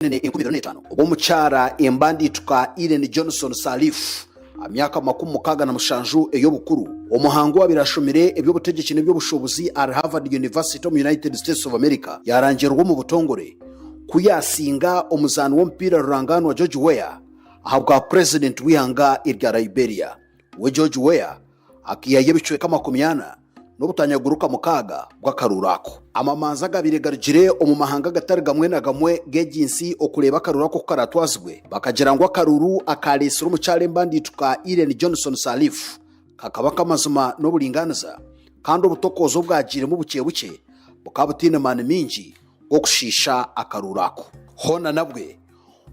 2005 obu omukyara embandiituka Ellen Johnson Sirleaf aha myaka 67 ey'obukuru, omuhangu owaabaire ashomire eby'obutegyeki n'eby'obushuubuzi ahari Harvard University omu United States of America yaarangirirwa omu butongore ku yaasinga omuzaani w'omupiira rurangaanwa George Weah ahabwa purezidenti w'eihanga erya Liberia. We George Weah akaihayo ebicweka 40 n'obutanyaguruka mukaaga bw'akaruuru ako. Amamanzi agabaire garugire omu mahanga gatari gamwe na gamwe g'egi nsi okureeba akaruuru ako ku karaatwazibwe, bakagira ngu akaruuru akaareetsire omukyara embandiituka Ellen Johnson Sirleaf kakaba ak'amazima n'oburingaaniza kandi obutokoozi obwagiiremu bukye-bukye bukaba butaine maani maingi g'okushiisha akaruuru ako. Hoona nabwe,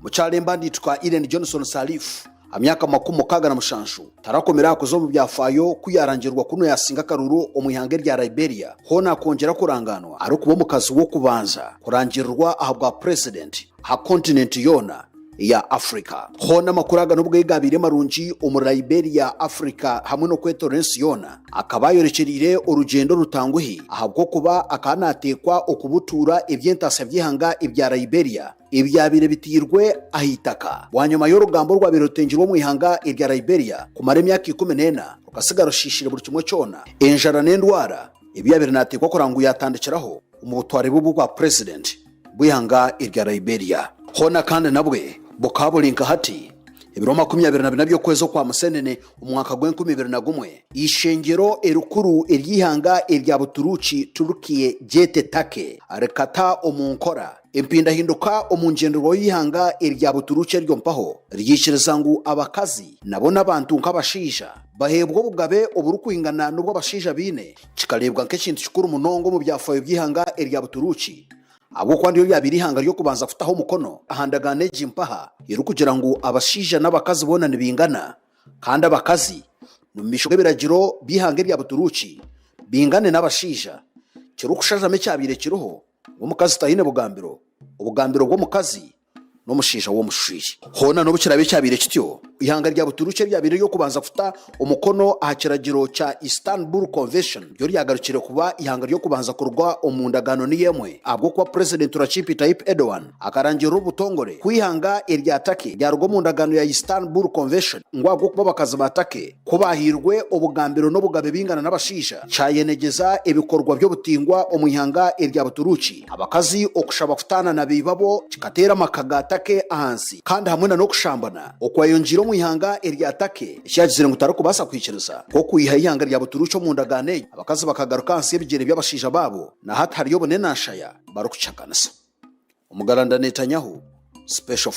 Mukyara embandiituka Ellen Johnson Sirleaf, aha myaka 67, tarakomire aha kuza omu byafaayo ku yaarangirwa kunu yaasinga akaruuru omu ihanga erya Liberia hoona akongyera kurangaanwa arikuba omukazi w'okubanza kurangirirwa aha bwa purezidenti aha kontinenti yoona eya Africa. Hoona amakuru aga n'obu gaabaire marungi omuri Liberia, Africa hamwe n'okwetorora ensi yoona, akaba ayorekyereire orugyendo rutanguhi ahabw'okuba akaba naateekwa okubutuura eby'entaasya by'eihanga ebya Liberia Ebyabaire bitairwe aha itaka bwanyima y'orugamba orwabaire rutengirwe omu ihanga erya Liberia kumara emyaka 14 rukatsiga rushiishire buri kimwe kyona, enjara n'endwara ebi yaabaire naateekwa kuranga ngu yaatandikiraho omu butware bwe bw'obwa purezidenti bw'eihanga erya Liberia. Hoona kandi nabwe bukaba buri nka hati ebiro 24 by'okwezi okwa Musenene omu mwaka gw'enkumi ibiri na gumwe, eishengyero erikuru ery'eihanga erya Buturuuki, Türkiye, gyete Turkey, rikata omu nkora Empindahinduka omu ngyenderwaho y'eihanga erya Buturuuki eryo mpaho ryaikiriza ngu abakazi nabo n'abantu nk'abashaija baheebwe obugabe oburikwingana n'obw'abashaija baine, kikareebwa nk'ekintu kikuru munonga omu byafaayo by'eihanga erya Buturuuki ahabw'okuba niryo ryabaire eihanga ry'okubanza kutaho omukono aha ndagaano egi mpaha erikugira ngu abashaija n'abakazi boona nibaingana kandi abakazi n'omu maisho g'ebiragiro by'eihanga erya Buturuuki baingane n'abashaija kirikushajamo ekyabaire kiriho Ngu omukazi taine bugambiro, obugambiro bw'omukazi n'omushaija w'omushwire. Hoona n'obu kiraabe kyabaire kityo, eihanga rya Buturuuki eryabaire ery'okubanza kuta omukono aha kiragiro kya Istanbul Convention ryo ryagarukire kuba eihanga ry'okubanza kuruga omu ndagaano niyo emwe ahabw'okuba Purezidenti Recep Tayyip Erdogan akarangirira obutongore ku eihanga erya Turkey ryaruga omu ndagaano ya Istanbul Convention ngu ahabw'okuba abakazi ba Turkey Ku baahairwe obugambiro n'obugabe bingana n'abashaija, kyayenegyeza ebikorwa by'obutingwa omu ihanga erya Buturuuki. Abakazi okushaba kutaana na baibabo kikateera amaka ga Turkey ahansi kandi hamwe na n'okushambana okwayongyeire omu ihanga erya Turkey ekyagizire ngu tarikubaasa kwikiriza nk'okwiha eihanga rya Buturuuki omu ndagaano egi. Abakazi bakagaruka ahansi y'ebigyere by'abashaija baabo na hati hariyo obunenanshaya barikukihakanisa. Omugaranda Netanyahu, Special.